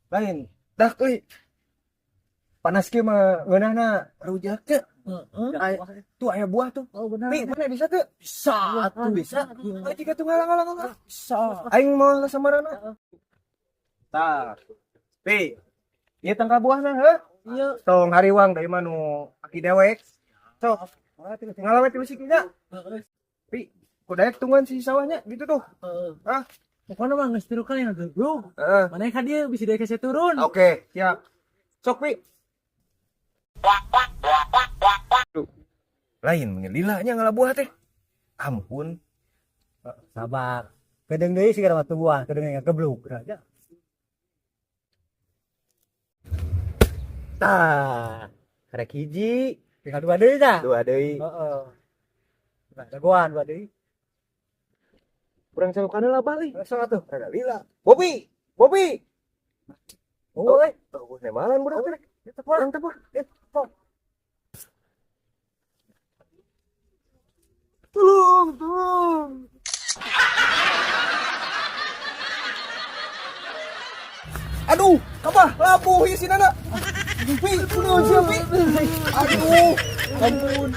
Lain, dah euy. Panas kieu mah ngeunahna rujak teh. Heeh. Tuh aya buah tuh. Oh benar. Pi, mana bisa tuh? Bisa tuh. Bisa. Ayo jika tuh ngalang ngalang. Bisa. Aing mau samarana. Tah. Pi. Ieu tangkal buahna heuh. Iya. Tong hariwang dari manu aki dewek. Sok. Ngalawe tilu sikinya. Heeh. Pi, kudaek tungguan si sawahnya gitu tuh. Heeh. Ah. Pokoknya mah geus tiru kan yang geblug. Heeh. Mana ka dia bisa daek hese turun. Oke, siap. Sok, Pi. Tuh. Lain lilanya ngala buah teh. Ampun. Sabar. Kedeung deui sigara mah tumbuhan, kedeung geblug. Aja. Tah, karek hiji, tinggal dua deui tah. Dua deui. Heeh. Nah, jagoan dua deui. Kurang calokan lah balik. Sok atuh. Rada lila. Bobi, Bobi. Oh, euy. Oh, nemalan budak teh. Orang teh. Tolong, tolong. Aduh, kabah labuh ieu si Nana. Pi, kunaon sia, Pi? Aduh, ampun.